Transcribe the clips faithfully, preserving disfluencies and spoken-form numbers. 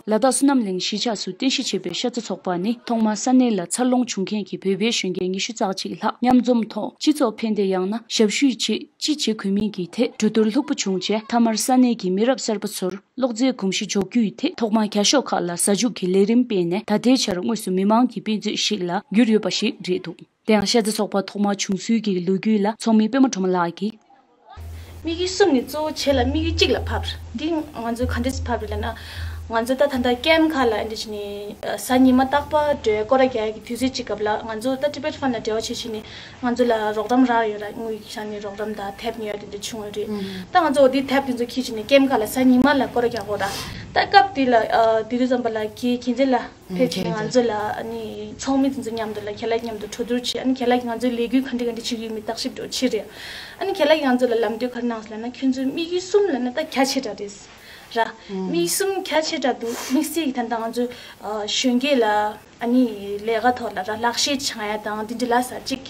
ལ་དྭགས་བསོད་ནམས་གླིང་གཞིས་ཆགས་སུ་རྟེན་གཞི་བྱས་པའི་ཤ་ཚ་ཚོགས་པ་ནི་ཐོག་མར་ས་གནས་ལ་འཚར་ལོངས་བྱུང་མཁན་གྱི་བོད་པའི་གཞོན་སྐྱེས་ཉི་ཤུ་རྩ་གཅིག་ལྷག་མཉམ་འཛོམས་ཐོག་སྤྱི་ཚོགས་ཕན་བདེ་ཡང་ན་ཞབས་ཞུའི་ཆེད་ཅི་བྱེད་དགོས་མིན་གྱི་ཐད་གྲོས་བསྡུར་ལྷུག་པོ་བྱུང་རྗེས། མཐའ་མར་ས་གནས་ཀྱི་མི་རབས་གསར་པ་ཚོར་གློག་རྫས་གོམས་གཤིས་འཇོག་རྒྱུའི་ཐད་ཐོག་མར་བརྒྱ་ཤོག་ཁག་ལ་ཟ་འཇུག་གི་ལས་རིམ་སྤེལ་ནས། ད་ལྟའི་ཆར་དངོས་སུ་མི་མང་གི་དཔེ་མཛོད་ཞིག་ལ་གྱུར་ཡོད་པ་ཞིག་རེད་འདུག་དེ་ཡང་ཤ་ཚ་ཚོགས་པ་ཐོག་མར་བྱུང་ཚུལ་གྱི་ལོ་རྒྱུས་ལ་ཚོགས་མི་པད་མ་སྒྲོལ་མ་ལགས་ཀྱིས། དམིགས་ཡུལ་གསུམ་ནི་གཙོ་བོ་བྱས་ལ་དམིགས་ཡུལ་གཅིག་ལ་ཕབ། འདི་ང་ཚོ་ག་འདྲས་ཕབ་རེད་ལབ་ན། ང་ཚོ་ད་ད་ལྟ་ཀེམ་ཁག་ལ་འདི་བྱས་ནས་གཟའ་ཉི་མ་རྟག་པར་འགྲོ་སྐོར་ར་རྒྱག་ཡ་གི་དུས་ཚོད་གཅིག་སྐབས་ལ་ང་ཚོ་ད་Tibet Fund ལ་འབྲེལ་བ་བྱས་བྱས་ནས་ང་ཚོ་ལ་རོགས་རམ་རག་ཡོད་ར། དངུལ་གྱི་ཆ་ནས་རོགས་རམ་དང་དེབ་ཉོ་ཡ་དེ་འདྲ་བྱུང་ཡོད་རེད། ད་ང་ཚོ་འདི་དེབ་དེ་ཚོ་ཁྱེར་བྱས་ནས་ཀེམ་ཁག་ལ་གཟའ་ཉི་མ་ལ་སྐོར་ར་རྒྱག་དགོས་ར། ད་སྐབས་དེ་ལ་དེ་དུས་ཙམ་པ་ལ་ཁྱེད་ཁྱེད་ཚོ་ལ། ཕེབས་ཀྱི་ང་ཚོ་ལ་ཨ་ནི་ཚོགས་མི་དེ་ཚོ་མཉམ་དུ་ལ་ཁྱེད་ལ་མཉམ་དུ་གྲོས་བསྡུར་བྱས། ཨ་ནི་ཁྱེད་ལ་ང་ཚོའི་ལས་འགུལ་ག་འདྲ་ག་འདྲ་བྱེད་ཀྱི་ཡོད་མེད་བརྟག་ཞིབ་འགྲོ་བྱེད་རེད། ཨ་ནི་ཁྱེད་ལ་ང་ཚོ་ལ་ལམ་སྟོན་ག་རེ་གནང་སོང་ལབ་ན། ཁྱོད་ཚོའི་དམིགས་ཡུལ་གསུམ་ལབ་ན་ད་རྒྱ་ཆེ་དྲགས་རེད་ར། དམིགས་ཡུལ་གསུམ་རྒྱ་ཆེ་དྲགས་འདུག་དམིགས་བསལ་གྱི་ད་ལྟ་ང་ཚོ་གཞོན་སྐྱེས་ལ་ཨ་ནི་ལས་ཀ་ཐོག་ལ་ར་ལག་ཤེས་སྦྱང་ཡ་དང་དེ་འདྲ་ལ་ས་གཅིག་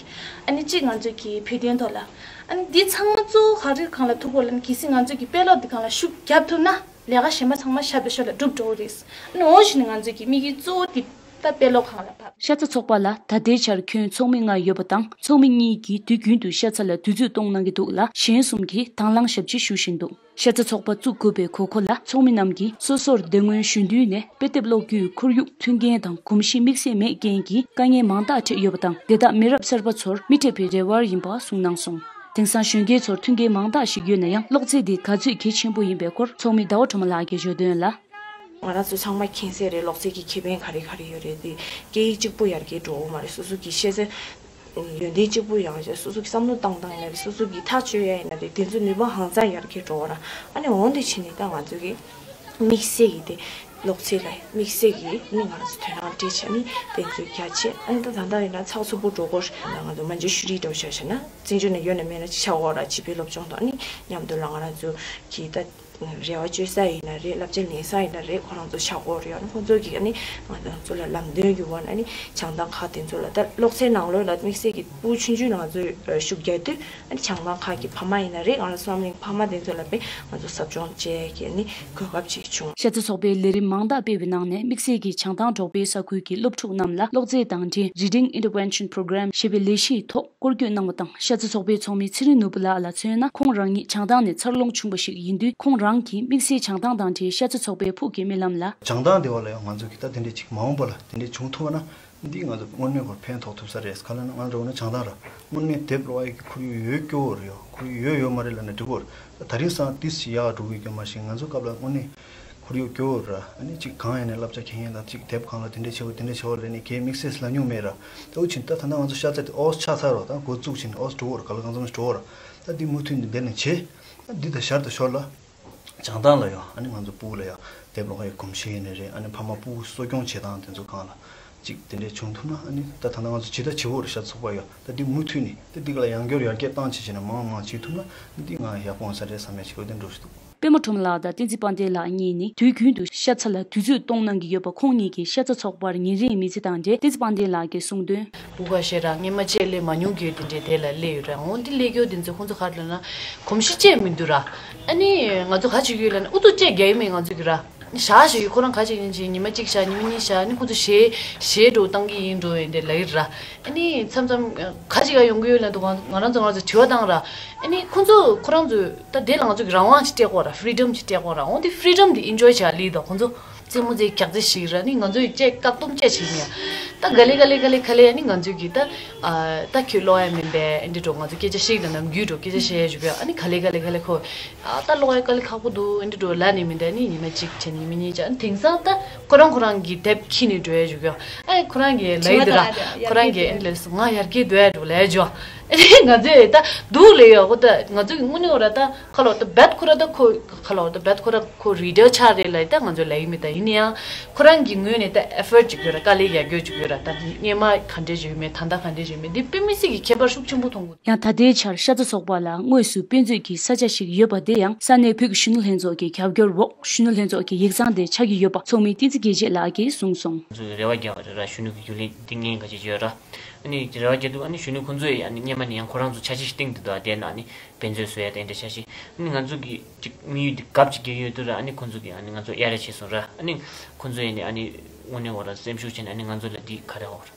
ཨ་ནི་གཅིག་ང་ཚོ་གི་བོད་དོན་ཐོག་ལ་ཨ་ནི་འདི་ཚང་མ་གཙོ་བོ་ག་རེ་སྒང་ལ་ཐུག་གོ་ལབ་ན། གལ་སྲིད་ང་ཚོ་གི་དཔེ་ཀློག་འདི་སྒང་ལ་ཤུགས་རྒྱབ་ཐུབ་ན། ལས་ཀ་གཞན་པ་ཚང་མ་ཞབས་ཏུ་ཤོར་ལ་འགྲུབ་འགྲོ་གི་རེད། ཨ་ནི་འོ་ཞིག་ནི་ང་ཚོས་ཀྱི་དམིགས་ཡུལ་གཙོ་བོ་དེ་ད་དཔེ་ཀློག་སྒང་ལ་བབས། ཤ་ཚ་ཚོགས་པ་ལ་ད་ལྟའི་ཆར་ཁྱོན་ཚོགས་མི་ལྔ་ཡོད་པ་དང་། ཚོགས་མི་གཉིས་ཀྱིས་དུས་རྒྱུན་དུ་ཤ་ཚ་ལ་དུས་ཚོད་གཏོང་གནང་གི་འདུག་ལ། གཞན་གསུམ་གྱིས་དང་བླངས་ཞབས་ཕྱི་ཞུ་བཞིན་འདུག་ཤ་ཚ་ཚོགས་པ་བཙུགས་དགོས་པའི་དགོས་མཁོ་ལ་ཚོགས་མི་རྣམས་ཀྱིས་སོ་སོར་དེ་སྔོན་གཞོན་དུས་ནས་དཔེ་དེབ་ཀློག་རྒྱུའི་ཁོར་ཡུག་མཐུན་རྐྱེན་དང་གོམས་གཤིས་དམིགས་བསལ་མེད་རྐྱེན་གྱིས་དཀའ་ངལ་མང་དག་འཕྲད་ཡོད་པ་དང་། དེ་དག་མི་རབས་གསར་པ་ཚོར་མི་འཕྲད་པའི་རེ་བ་ཡིན་པ་གསུངས་གནང་སོང་། དེང་སང་གཞོན་སྐྱེས་ཚོར་མཐུན་རྐྱེན་མང་དག་ཞིག་ཡོད་ན་ཡང་། གློག་རྫས་འདི་ག་ཚོད་གལ་ཆེན་པོ་ཡིན་པའི་སྐོར་ཚོགས་མི་ཟླ་བ་སྒྲོལ་མ་ལགས་ཀྱིས་བརྗོད་དོན་ལ། ང་རང་ཚོ་ཚང་མ་མཁྱེན་གསལ་རེད། གློག་རྫས་ཀྱི་ཁེ་ཕན་ག་རེ་ག་རེ་ཡོད་རེད་དེ། སྐད་ཡིག་གཅིག་པུ་ཡར་རྒྱས་འགྲོ་འོ་མ་རེད། སོ་སོ་གི་ཤེས་ཚད་ཡོན་ཏན་གཅིག་པུ་ཡང་སོ་སོ་གི་བསམ་བློ་བཏང་སྟངས་ཡིན་ན་རེད། སོ་སོ་གི་ཐག་གཅོད་ཡ་ཡིན་ན་རེད། དེ་ཚོ་ནུས་པ་ཧང་སང་ཡར་རྒྱས་འགྲོ་འོ་ར། ཨ་ནི་འོང་དེ་བྱས་ནས་ད་ང་ཚོ་གི་དམིགས་བསལ་གྱི་དེ་གློག་རྫས་ལ་དམིགས་བསལ་གྱི་ནི་ང་ཚོ་དོ་སྣང་སྤྲད་བྱས་ནི་དེ་ཚོ་རྒྱ་ཆེ། ཨ་ནི་ད་ད་ལྟ་ཡིན་ན་ཚགས་ཚུད་པོ་འགྲོ་གོ་རེད། ང་ཚོ་མ་འཇོན་ཤུ་རིག་འདྲ་བོ་བྱས་བྱས་ན་བཙན་བྱོལ་ནས་ཡོད་ན་མེད་ན་ཅིག་ཆགས་འོ་ར། བྱིས་པའི་སློབ་སྦྱོང་དང་ཨ་ནི་མཉམ་དུ་ལ་ང་རང་ཚོ་གི་ད། རེ་བ་བཅོལ་ས་ཡིན་ན་རེད། བསླབ་བྱ་ལེན་ས་ཡིན་ན་རེད། ཁོ་རང་ཚོ་ཤ་སྐོར་ཡོད་ན་ཁོང་ཚོ་གིས་ཨ་ནི་ང་ཚོ་ལ་ལམ་སྟོན་གྱི་འོག་ནས་ཨ་ནི་བྱང་ཐང་ཁག་དེ་ཚོ་ལ་ད་གློག་རྫས་ནང་ལོགས་ལ་དམིགས་བསལ་གྱི་ཕྲུ་གུ་ཆུང་ཆུང་ལ་ང་ཚོས་ཤུགས་རྒྱག་དུས་ཨ་ནི་བྱང་ཐང་ཁག་གི་ཕ་མ་ཡིན་ན་རེད། ང་རང་བསོད་ནམས་གླིང་ཕ་མ་དེ་ཚོ་ལ་དཔེ་ང་ཚོ་ཟབ་སྦྱོང་བྱེད་ཀྱི་ཨ་ནི་གོ་སྐབས་ཅིག་བྱུང་། ཤ་ཚ་ཚོགས་པའི་ལས་རིམ་མང་དག་སྤེལ་བའི་ནང་ནས་དམིགས་བསལ་གྱིས་བྱང་ཐང་འབྲོག་པའི་ས་ཁུལ་གྱི་སློབ་ཕྲུག་རྣམས་ལ་གློག་རྫས་དང་འབྲེལ་Reading Intervention Program ཞེས་པའི་ལས་གཞིའི་ཐོག་སྐོར་སྐྱོད་གནང་བ་དང་། ཤ་ཚ་ཚོགས་པའི་ཚོགས་མི་ཚེ་རིང་ནོར་བུ་ལགས་ལ་མཚོན་ན། ཁོང་རང་ཉིད་བྱང་ཐང་ནས་འཚར་ལོངས་བྱུང་བ་ཞིག་ཡིན་དུས། ཁོང་རང་གིས་དམིགས་བསལ་བྱང་ཐང་དང་འབྲེལ་ཤ་ཚ་ཚོགས་པའི་ཕུགས་ཀྱི་རྨི་ལམ་ལ། བྱང་ཐང་དེ་བ་ལ་ཡང་ང་ཚོ་གི་ད་དེ་འདྲས་ཅིག་མ་འོངས་པ་ལ་དེ་འདྲས་བྱུང་ཐུབ་པ་ན། འདི་ང་ཚོ་དངོས་གནས་ཁོ་ཕན་ཐོགས་ཐུབ་ས་རེད། ག་ལ་ན་ང་འགྲོ་ན་བྱང་ཐང་ར་དངོས་གནས་དེབ་ཀློག་ཡ་གི་ཁོར་ཡུག་ཡོད་སྐྱོ་བོ་རེད་ཡོ། ཁོར་ཡུག་ཡོད་ཡོད་མ་རེད་ལ་ན་འགྲིག་གོ་རེད། ད་དེ་རིང་སང་ཏིས་ཡག་འགྲོ་གི་སྐྱོ་མ་ཞིག་ང་ཚོ་སྐབས་ལ་དངོས་གནས། ཁོར་ཡུག་སྐྱོ་བོ་ར། ཨ་ནི་གཅིག་གང་ཡིན་ནའི་བསླབ་བྱ་མཁས་མཁན་དང་གཅིག་དེབ་ཁང་ལ་དེ་འདྲས་བྱེད་དགོས་དེ་འདྲས་བྱེད་དགོས་ལབ་ནས་གའི་དམིགས་བསལ་ལབ་མྱོང་མེད་ར། ད་འུ་ཆིན་ད་ད་ལྟ་ང་ཚོ་ཤ་ཚ་དེ་ཨོས་ཆགས་ཚར་རོ། ད་འགོ་བཙུགས་ཕྱིན་ཨོས་འགྲོ་བོ་ར། ག་ལ་གང་འཚམ་འགྲོ་བོ་ར། ད་འདི་མུ་མཐུད་ནས་འདི་ནས་བྱེད། ད་འདི་ད་ཞར་དུ་ཞོར་ལ་བྱང་ཐང་ལ་ཡོ། ཨ་ནི་ང་ཚོ་ཕྲུ་གུ་ལ་ཡ་དེབ་ཀློག་ཡའི་གོམས་གཤིས་ཡིན་ནའི་རེད། ཨ་ནི་ཕ་མ་ཕྲུ་གུ་གསོ་སྐྱོང་བྱེད་སྟངས་དེ་ཚོ་སྒང་ལ་གཅིག་དེ་འདྲས་བྱུང་ཐུབ་ན། ཨ་ནི་ད་ད་ལྟ་ང་ཚོ་ཇི་ལྟར་བྱེད་དགོས་རེད་ཤ་ཚ་ཚོགས་པ་ཡོ། ད་འདི་མུ་མཐུད་ནས་ད་འདི་ག་ལ་ཡང་བསྐྱར་ཡར་རྒྱས་བཏང་བྱེད་བྱས་ནས་མང་མང་བྱེད་ཐུབ་ན་འདི་ང་ཡག་པོ་ཡོང་ས་རེད་བསམ་ཡ་ཞིག་འོ་དེ་འགྲོ་ཞིག་འདུག་པད་མ་ཁྲོམ་ལགས་དང་བསྟན་འཛིན་དཔལ་ལྡན་ལགས་གཉིས་ནི་དུས་རྒྱུན་དུ་ཤ་ཚ་ལ་དུས་ཚོད་གཏོང་གནང་གི་ཡོད་པ། ཁོང་གཉིས་ཀྱིས་ཤ་ཚ་ཚོགས་པར་ཉིན་རེའི་མི་ཚེ་དང་འབྲེལ་བསྟན་འཛིན་དཔལ་ལྡན་ལགས་ཀྱིས་གསུངས་དོན། སྤུ་ག་ཤེས་ར་སྔས་མ་བཅས་སླེབས་མ་མྱོང་གི་དེ་འདྲའི་དེ་ལ་སླེབས་ཡོད་ར། འོ་འདི་སླེབས་རྒྱུ་དེ་ཚོ་ཁོང་ཚོ་ག་རེ་ལབ་ན་གོམས་གཤིས་བཅས་མི་འདུག་ར། ཨ་ནི་ང་ཚོ་ག་བྱེད་ཀྱི་ཡོད་ལབ་ན་ཨུ་ཚུགས་བཅས་རྒྱག་ཡི་མེད་ང་ཚོ་གི་ར། ཞག་ཞིག་ཁོ་རང་ག་ཅིག་ཡིན་ཅིག་ཉི་མ་གཅིག་ཞག་ཉི་མ་གཉིས་ཞག་ནི་ཁོ་ཚོ་ཞེ་ཞེ་འགྲོ་བཏང་གི་ཡིན་འགྲོ་ཡིན་དེ་ལབ་ཡིན་ར། ཨ་ནི་མཚམས་མཚམས་ག་ཅིག་ག་ཡོང་གི་ཡོད་ལབ་འདུག་ང་རང་ཚོ་ང་རང་ཚོ་དྲི་བ་བཏང་ར། ཨ་ནི་ཁོ་ཚོ་ཁོ་རང་ཚོ་ད་དེ་ལ་ང་ཚོ་གི་རང་དབང་ཅིག་སྤྲད་དགོས་ར། ཕི་རི་ཌམ་ཅིག་སྤྲད་དགོས་ར། འོ་དེ་ཕི་རི་ཌམ་དེ་ཨིན་ཇོའི་བྱ་ལི་དང་ཁོ་ཚོ་རྩེད་མོ་རྩེ་རྒྱག་རྩེ་ཞིག་ར། ཨ་ནི་ང་ཚོ་ཡི་བཅས་བཀག་སྡོམ་བཅས་བྱེད་ཀྱི་ཡ། ད་ག་ལེ་ག་ལེ་ག་ལེ་ག་ལེ་ཨ་ནི་ང་ཚོ་གི་ད་ད་ཁྱོད་ཀློག་ཡ་མིན་པས་ཨ་འདི་འགྲོ་ང་ཚོ་སྐད་ཆ་བཤད་ཀྱི་ད་ནམ་རྒྱུན་འགྲོ་སྐད་ཆ་བཤད་ཡ་ཞུ་གི་ཡ། ཨ་ནི་ག་ལེ་ག་ལེ་ག་ལེ་ཁོ། ཨ་ད་ཀློག་ཡ་དཀའ་ལས་ཁག་པོ་འདུག་ཨེ་འདྲ་འགྲོ་ལབ་ནི་མི་འདུག་ཨ་ནི་ཉི་མ་གཅིག་བྱས་ཉི་མ་གཉིས་བྱས། ཨ་ནི་དེང་སང་ད་ཁོ་རང་ཁོ་རང་གི་དེབ་འཁྱེར་ནས་འགྲོ་ཡ་བཞུགས་ཡོད། ཨ་ཁོ་རང་གིས་ལབ་ཡི་འདུག་ར། ཁོ་རང་གིས་ཨེ་འདྲ་ལབ་སོང་ང་ཡར་རྒྱས་འགྲོ་ཡ་འགྲོ་ལབ་ཡ་བྱུང་། ཨ་ནི་ང་ཚོས་ད་འདུག་ལབ་ཡོད། ཁོ་ད་ང་ཚོ་གི་དངོས་གནས་འོ་ར་ད་ཁ་ལོ་ད་བད་ཁོ་ར་ད་ཁོ་ཁ་ལོ་ད་བད་ཁོ་ར་ཁོ་རི་ཌར་ཆགས་རེད་ལབ་ཡི་ད་ང་ཚོས་ལབ་ཡི་མི་ད་ཡིན་ན་ཡང་ཁོ་རང་གི་ངོས་ནས་ད་ཨེ་ཕོར་ཊི་ཅིག་ཡོད་ར། དཀའ་ལས་རྒྱག་རྒྱུ་ཅིག་ཡོད་ར། ད་སྔས་མ་ག་འདྲས་ཅིག་ཡོད་མེད་ད་ལྟ་ག་འདྲས་ཅིག་ཡོད་མེད་འདི་དཔེ་མི་སྲིད་ཀྱི་ཁྱད་པར་ཤུགས་ཆེན་པོ་མཐོང་གི། ཡང་ད་ལྟའི་ཆར་ཤ་ཚ་ཚོགས་པ་ལ་དངོས་སུ་དཔེ་མཛོད་ཀྱི་ས་ཆ་ཞིག་ཡོད་པ་དེ་ཡང་ས་གནས་བོད་ཀྱི་གཞོན་ནུ་ལྷན་ཚོགས་ཀྱི་རྒྱབ་སྐྱོར་འོག་གཞོན་ནུ་ལྷན་ཚོགས་ཀྱི་ཡིག་ཚང་དེ་ཆགས་ཀྱི་ཡོད་པ་ཚོགས་མི་བསྟན་འཛིན་རྒྱལ་གཅེས་ལགས་ཀྱིས་གསུངས་སོང་། ང་ཚོས་རེ་བ་རྒྱག་པ་རེད་ར། གཞོན་ནུ་གི་རྒྱུན་ལས་འདི་ངན་ག་ཅིག་ཡོད་ར། ཨ་ནི་རེ་བ་རྒྱག་འདུག་ཨ་ནི་གཞོན་ནུ་ཁོང་ཚོས་ཨ་ནི་སྔོན་མ་ནས་ཡང་ཁོ་རང་ཚོ་འཆར་གཞི་ཞིག་བཏིང་འདུག་ད་དེ་ནང་ནི་དཔེ་མཛོད་བཟོ་ཡ་དང་དེ་འདྲ་འཆར་གཞི། ཨ་ནི་ང་ཚོ་གི་ཅིག་དམིགས་ཡུལ་འདི་གབ་ཅིག་རྒྱག་ཡོད་འདུག་ར། ཨ་ནི་ཁོང་ཚོ་གི་ཨ་ནི་ང་ཚོ་གཡར་ཡ་བྱས་སོང་ར། ཨ་ནི་ཁོང་ཚོ་ཡིན་ནི་ཨ་ནི་དངོས་གནས་འོ་ར་སེམས་ཤུགས་བྱས་ནས་ཨ་ནི་ང་ཚོ་ལ་འདི་ག་རེ་འོ་ར་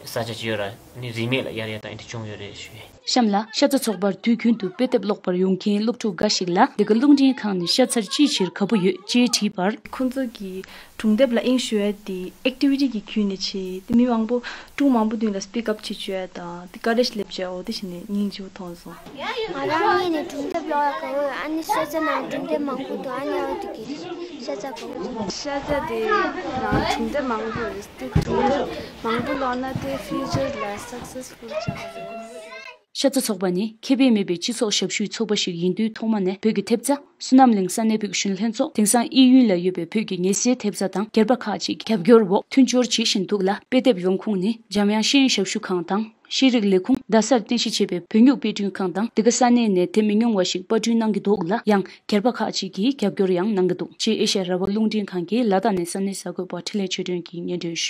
ས་ཆ་ཅི་ཡོད་ར། ཨ་ནི་རིན་མེད་ལ་གཡར་ཡ་དང་ཨ་ནི་བྱུང་ཡོད་རེད་ཞུ་ཡ། གཤམ་ལ་ཤ་ཚ་ཚོགས་པར་དུས་རྒྱུན་དུ་དཔེ་དེབ་ཀློག་པར་ཡོང་མཁན་སློབ་ཕྲུག་འགའ་ཞིག་ལ་འདི་ག་རླུང་འཕྲིན་ཁང་ནས་ཤ་ཚར་ཅིའི་ཕྱིར་དགའ་པོ་ཡོད་ཅེས་དྲིས་པར། ཁོང་ཚོ་གིས་སྒྲུང་དེབ་ལ་དབྱིངས་ཞུ་ཡ་དེ་ཨེག་ཊི་བི་ཊི་གི་བརྒྱུད་ནས་བྱས་ཏེ། མི་མང་པོ་ཕྲུ་གུ་མང་པོ་མདུན་ལ་སྤིག་ཨབ་བྱེད་བཅུག་ཡ་དང་དེ་ཀ་རེཇ་སླེབས་བྱས་འོ་དེ་བྱས་ནས་སྙིང་རྗེ་པོ་མཐོང་སོང་། ང་རང་གཉིས་ནས་སྒྲུང་དེབ་ཀློག་ཡ་དགའ་བོ་ཡོད། ཨ་ནི་ཤ་ཚ་ནང་སྒྲུང་དེབ་མང་པོ་འདུག་ཨ་ནི་ཨ་འོ་དེ་གི་ཤ་ཚ་དགའ་བོ་ཡོད། ཤ་ཚ་དེ་ནང་སྒྲུང་དེབ་མང་པོ་ཡོད་དེ་སྒྲུང་དེབ་མང་པོ་ཀློག་ན་དེ་ཕིའུ་ཅར་ལ་སག་སེ་སི་ཕུལ་ཆགས་ཡོད། ཤ་ཚ་ཚོགས་པ་ནི་ཁེ་ཕན་མེད་པའི་སྤྱི་ཚོགས་ཞབས་ཞུའི་ཚོགས་པ་ཞིག་ཡིན་དུས་ཐོག་མ་ནས་བོད་ཀྱི་ཐེབས་རྩ། བསོད་ནམས་གླིང་ས་གནས་བོད་ཀྱི་གཞོན་ལྷན་ཚོགས། དེང་སང་དབྱིན་ཡུལ་ལ་ཡོད་པའི་བོད་ཀྱི་ཉེ་སྲིད་ཐེབས་རྩ་དང་སྒེར་པ་ཁག་ཅིག་གི་རྒྱབ་སྐྱོར་འོག་མཐུན་སྦྱོར་བྱེད་བཞིན་འདུག་ལ། དཔེ་དེབ་ཡོང་ཁུངས་ནི་འཇམ་དབྱངས་ཤེས་ཡོན་ཞབས་ཞུ་ཁང་དང་། ཤེས་རིག་ལས་ཁུངས། རྡ་སར་རྟེན་གཞི་བྱས་པའི་བོད་སྨྱུག་དཔེ་སྐྲུན་ཁང་དང་། འདི་ག་ས་གནས་ནས་དེ་མི་ཉུང་བ་ཞིག་པར་སྐྲུན་གནང་གི་འདུག་ལ། ཡང་སྒེར་པ་ཁག་ཅིག་གིས་རྒྱབ་སྐྱོར་ཡང་གནང་གི་འདུག་ཅེས་ཨེ་ཤ་ཡ་རང་དབང་རླུང་འཕྲིན་ཁང་གི་ལ་དྭགས་ནས་ས་གནས་གསར་འགོད་པ་འཕྲིན་ལས་ཆོས་སྒྲོན་གྱིས་སྙན་སྒྲོན་ཞུས།